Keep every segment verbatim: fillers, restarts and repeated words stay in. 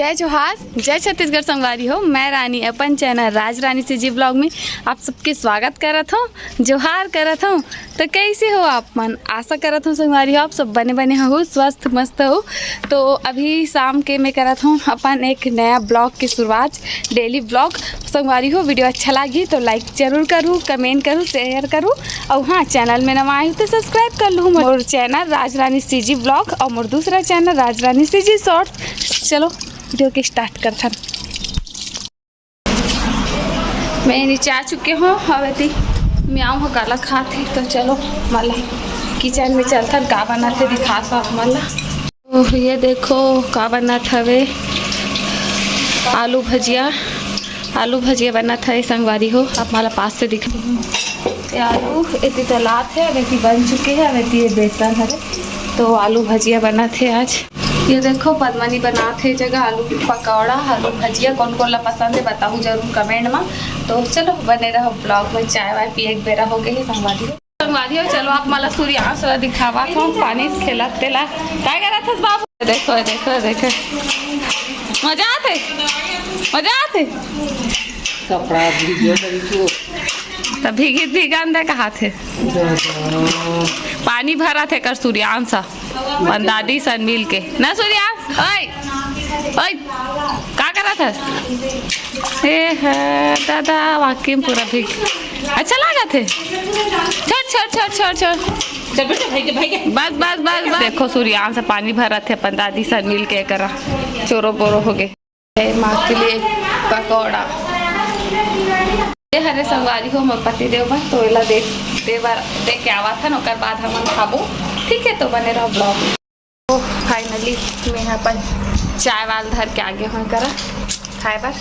जय जोहार, जय छत्तीसगढ़ संगवारी हो। मैं रानी अपन चैनल राज रानी सीजी ब्लॉग में आप सबके स्वागत करत हूँ, जोहार करत हूँ। तो कैसे हो आप मन? आशा करत हूँ संगवारी हो आप सब बने बने हो, स्वस्थ मस्त हो। तो अभी शाम के मैं करत हूँ अपन एक नया ब्लॉग की शुरुआत, डेली ब्लॉग। संगवारी हो, वीडियो अच्छा लागी तो लाइक जरूर करू, कमेंट करू, शेयर करू, और हाँ, चैनल में नवा आए हो तो सब्सक्राइब कर लू मोर चैनल राज रानी सीजी ब्लॉग और मोर दूसरा चैनल राज रानी सीजी शॉर्ट्स। चलो वीडियो के स्टार्ट करथन। मैं नीचे आ चुके हूँ, अब एती म्याऊ ह काला खात हे, तो चलो मला किचन में चलथन, का बनत हे दिखात हो आप मन ला। ओह, ये देखो का बनत हवे, आलू भजिया, आलू भजिया बनत हवे संगवारी हो, आप मला पास से दिखा। ये आलू एती तलात हे, अब एती बन चुके हे, अब एती ये बेसन हरे, तो आलू भजिया बनत हे आज। ये देखो पद्मनी बनात हे जगह आलू पकौड़ा, आलू भजिया। कौन कौन ला पसंद हे बताहू जरूर कमेंट में। तो चलो बने रहो ब्लॉग में, चाय वाय पिए के बेरा हो गए हे संगवारी हो। संगवारी हो, चलो आप मला सूर्यांश ला दिखावा थो, पानी से खेलत तेला। का करत हस बाबू? देखो, देखो, देखो। मजा आथे? मजा आथे? कपड़ा भीगे तरी तो। त भीगी भीगन दे कहा थे। पानी भरा थे कर सूर्यांश, अपन दादी सन मिल के। ना सूर्यांश, ओए, ओए, का करत हस? ए है दादा, वाकई में पूरा भीग। अच्छा लागत हे? छोड़, छोड़, छोड़, छोड़, छोड़। चल बेटा, भाई के, भाई के। बस, बस, बस, बस। देखो, सूर्यांश पानी भरत हे, अपन दादी सन मिल के करा। चोरो बोरो हो गए। ए, माँ के लिए पकौड़ा। ये हरे संगवारी हो, मोर पति देव बर, तो एला दे, दे बर, दे के आवा था, ओकर बाद हमन खाबो। ठीक है, तो बने रहो ब्लॉग में। तो फाइनली मैं अपन चाय वाल धर के आगे हूँ करा खाए बर।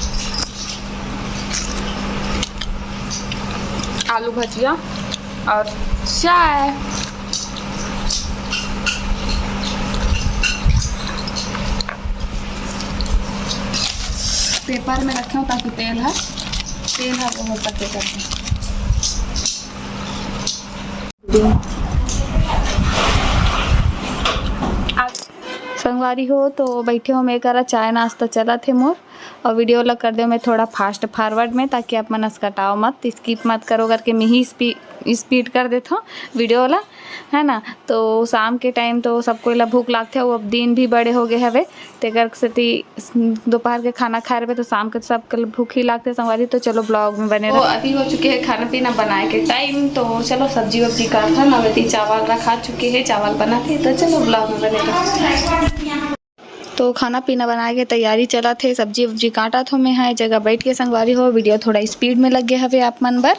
आलू भजिया और चाय। पेपर में रखे हूँ ताकि तेल है, तेल है वो हो सके करके। संगवारी हो, तो बैठे हो मैं करा, चाय नाश्ता चलत हे मोर, और वीडियो ला कर दे मैं थोड़ा फास्ट फॉरवर्ड में, ताकि आप मन असकटाओ मत, स्किप मत करो करके मैं ही स्पी-, स्पीड कर देत हूँ वीडियो ला, है ना। तो शाम के टाइम तो सब कोई ला भूख लागथे, अउ अब दिन भी बड़े हो गए हवे, तेकर सेती दोपहर के खाना खाए रहे तो शाम के सबके भूख ही लागथे संगवारी। तो चलो ब्लॉग में बने रहो। अभी हो चुके हैं खाना पीना बनाए के टाइम, तो चलो सब्जी वब्जी काटथन, अभी चावल रखा चुके हैं, चावल बनाथे, तो चलो ब्लॉग में बने रहो। तो खाना पीना बनाए के तैयारी चलत हे, सब्जी वब्जी काटत हो मैं हा, ए जगह बैठ के संगवारी हो, वीडियो थोड़ा स्पीड में लग गए हवे आप मन बर।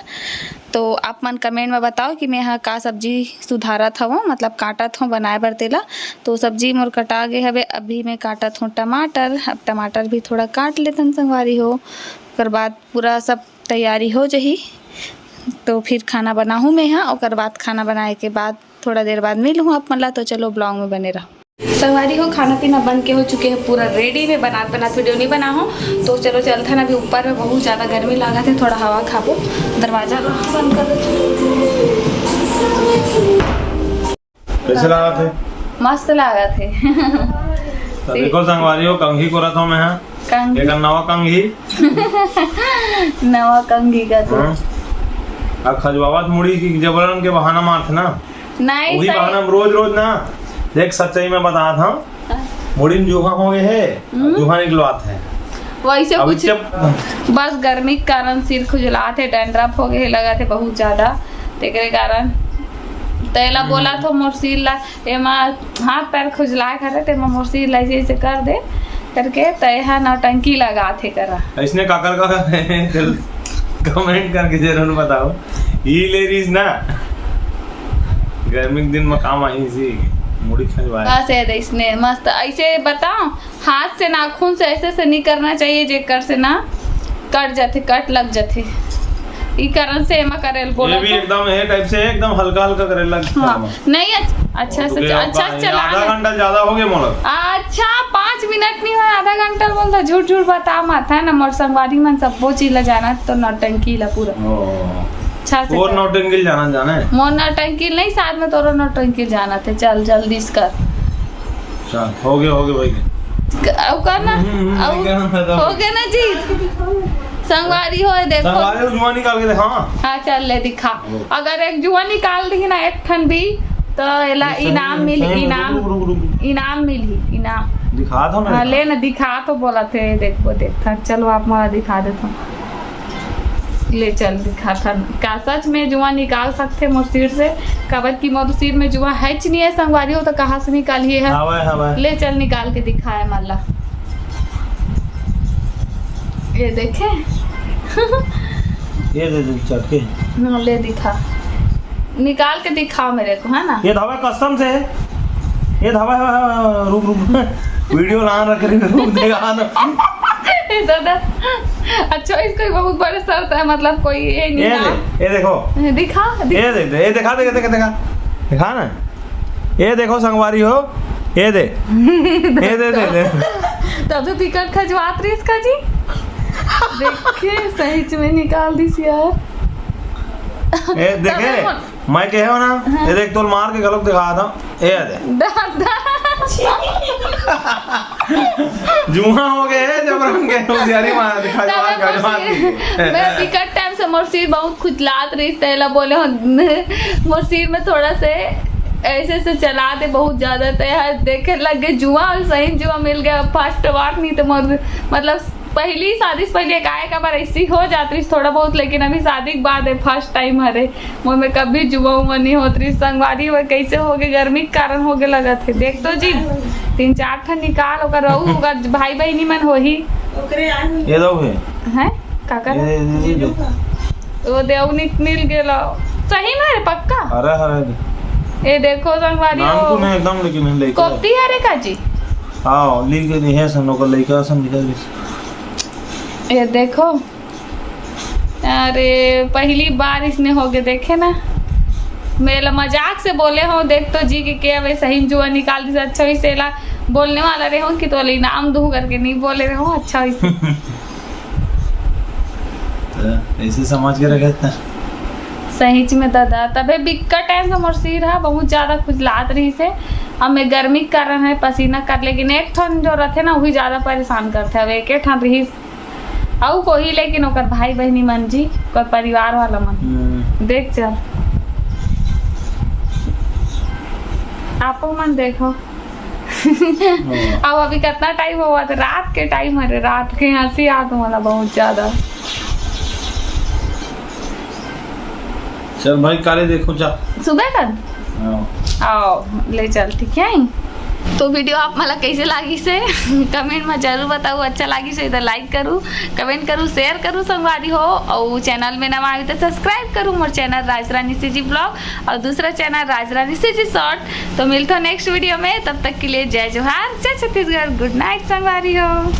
तो आप मन कमेंट में बताओ कि मैं हा का सब्जी सुधारत हवं, मतलब काटत हवं बनाए बर तेला। तो सब्जी मोर कटा गे हवे, अभी मैं काटत हवं टमाटर। अब टमाटर भी थोड़ा काट लेथन संगवारी हो, ओकर बाद पूरा सब तैयारी हो जही, तो फिर खाना बनाहूँ मैं हा। ओकर बाद खाना बनाए के बाद थोड़ा देर बाद मिलहूँ आप मन ला। तो चलो ब्लॉग में बने रहो। संगवारी हो, खाना पीना बन के हो चुके हैं पूरा रेडी। मैं बनात बनात वीडियो नहीं बना हूँ, तो चलो चलथन अभी ऊपर में, बहुत ज्यादा गर्मी लागत है, थोड़ा हवा खाबो। दरवाजा बंद कर दो। कैसे लागत है? मस्त लागत है। तो देखो संगवारी हो, कंघी करत हूँ मैं हा। कंघी। एकर नवा कंघी। नवा कंघी का तो। हाँ। अब खजुआवत मुड़ी की जबरन के बहाना मारथे ना। नहीं, वही सही। बहाना में रोज रोज ना, देख सच्चाई में बतात हूँ, हाँ। मुड़ी में जुहा हो गए है, हम्म। जुहा निकलवात है। वैसे अब कुछ जब बस गर्मी के कारण सिर खुजलात है, डैंड्रफ हो गए है, लगत है बहुत ज्यादा, तेकरे कारण। तेला हम्म। बोला थो मोर सिर ला, एमा हाथ पैर खुजलाए करे, तेमा मोर सिर ला ऐसे ऐसे कर दे करके, त एहा नौटंकी लगात है करा। ऐसने काकर काकर है, चल, कमेंट करके जरूर बताओ। ई ले रहीस ना, गर्मी के दिन में काम आही सी, मुड़ी खजवाए। बस ये दे इसने मस्त ऐसे बताओ, हाथ से नाखून से ऐसे से नहीं करना चाहिए, जेकर से ना कट जाथे, कट लग जाथे। ई कारण से एमा करेल बोला ये भी तो। एकदम ये टाइप से एकदम हल्का हल्का करे लग हाँ, नहीं, अच्छा, अच्छा से, अच्छा से चला आधा ले। घंटा ज्यादा हो गया मोला। अच्छा, पाँच मिनट नहीं हुआ, आधा घंटा बोलता, झूठ झूठ बता मत, है ना? मोर संगवारी मन सब्बो चीज ला जाना तो नौटंकी ला पूरा। ओ। अच्छा से और कर। नौटंकी ला जाना, जाना है? मोर नौटंकी नहीं, साथ में तोरो नौटंकी जाना थे। चल, जल्दी से कर। चल, हो गया, हो गया भाई। अउ करना। हम्म, हम्म, अउ मैं करना था। हो गया ना जी। संगवारी हो, देखो। संगवारी हो, जुआ निकाल के दिखा। हाँ, चल ले दिखा। अगर एक जुआ निकाल दी ना, एक ठन भी, तो एला इनाम मिल, इनाम, रुक, रुक, रुक। इनाम मिलही, इनाम। दिखा दो ना। हाँ, ले ना, दिखा तो बोला थे, देखो, देखा। चलो, आप मोला दिखा देता हूँ। ले चल, दिखाथन। का सच में जुआ निकाल सकथे मोर सिर से? काबर कि मोर सिर में जुआ हेच नहीं है, संगवारी हो, तो कहाँ से निकालिए है? हवय, हवय। ले चल, निकाल के दिखाए मल्ला। ये देखे? ये दे दे, चटके। हाँ, ले दिखा, निकाल के दिखाओ मेरे को, है ना? ये धावा कसम से, ये धावा है, रुक, रुक, वीडियो ला रख रही, रुक, देगा ना। ए दादा, अच्छा, इसको बहुत बड़े शर्त है, मतलब कोई ये नहीं ये ना। दे, ये देखो। दिखा, दिखा। ये दे, दे, ये दिखा, दिखा, दिखा, दिखा। दिखा ना। ये देखो संगवारी हो, ये दे। ये दे, दे, दे। तब तो टिकट खजवात रही इसका जी। देखिए, सही में निकाल दिस यार। ये देखे? तबे मन- मैं कहे हो ना, हाँ। ये देख, तोल मार के गलत दिखा था। ए दे। दादा। जुआ हो गए, जबरन के होशियारी मार दिखा, तबे जुआ का, जुआ मोर सिर, मैं बिकट टाइम से मोर सिर बहुत खुजलात रही, तेला बोले हो, मोर सिर में थोड़ा से ऐसे से चला दे बहुत ज्यादा, तो यार देखे लग गए जुआ, और सही जुआ मिल गया। फर्स्ट बार नहीं तो मोर, मतलब, पहली शादी से पहले एकाएक बार ऐसी हो जात रही थोड़ा बहुत, लेकिन अभी शादी के बाद है, फर्स्ट टाइम हरे। मोर में कभी जुआ उआ नहीं होत रही। संगवारी हो, कैसे हो गए, गर्मी के कारण हो गए लगत है। देख तो जी, तीन चार ठन निकाल, ओकर रहू, ओकर भाई बहिनी मन होही। ओकरे आए हुए। ये दो है। हैं? काका ये, ये, ये, ये। वो देव निक मिल गेलो। सही में रे, पक्का? अरे, अरे, अरे। ये देखो संगवारी नाम हो। को नहीं एकदम, लेकिन हम लेके कोपती है रे काजी? हाँ, लिख के नहीं है, सन ओकर लइका सन निकल गए। ये देखो। अरे, पहली बार इसने हो गए, देखे ना, मैं एला मजाक से बोले हो, देख तो जी के, के अबे सही में जुआ निकाल दी, अच्छा होइस, एला बोलने वाला रहे हो कि तो इनाम दूं करके नहीं बोले रहे हो, अच्छा होइस। तो ऐसे समझ के रखे था। सही में दादा, तबे बिक्का टाइम से मोर सिर हा बहुत ज्यादा खुजलात रही से, अब मैं गर्मी के कारण है पसीना कर, लेकिन एक ठन जो रहते ना वही ज्यादा परेशान करते, अब एक ठन रही अउ कोई, लेकिन ओकर भाई बहिनी मन जी, ओकर परिवार वाला मन। हम्म। देख चल। आपो मन देखो। हाँ। अब अभी कितना टाइम हुआ था? रात के टाइम, अरे रात के हंसी आत मोला बहुत ज्यादा। चल भाई, काले देखो जा। सुबह कर? हाँ। आओ, ले चल, ठीक है? तो वीडियो आप मला कैसे लागिस हे, कमेंट में जरूर बताओ। अच्छा लागिस हे तो लाइक करू, कमेंट करू, शेयर करू संगवारी हो, और चैनल में नवा आवे तो सब्सक्राइब करू मोर चैनल राजरानी सीजी ब्लॉग और दूसरा चैनल राजरानी सीजी शॉर्ट। तो मिलता नेक्स्ट वीडियो में, तब तक के लिए जय जोहार, जय छत्तीसगढ़, गुड नाइट संगवारी हो।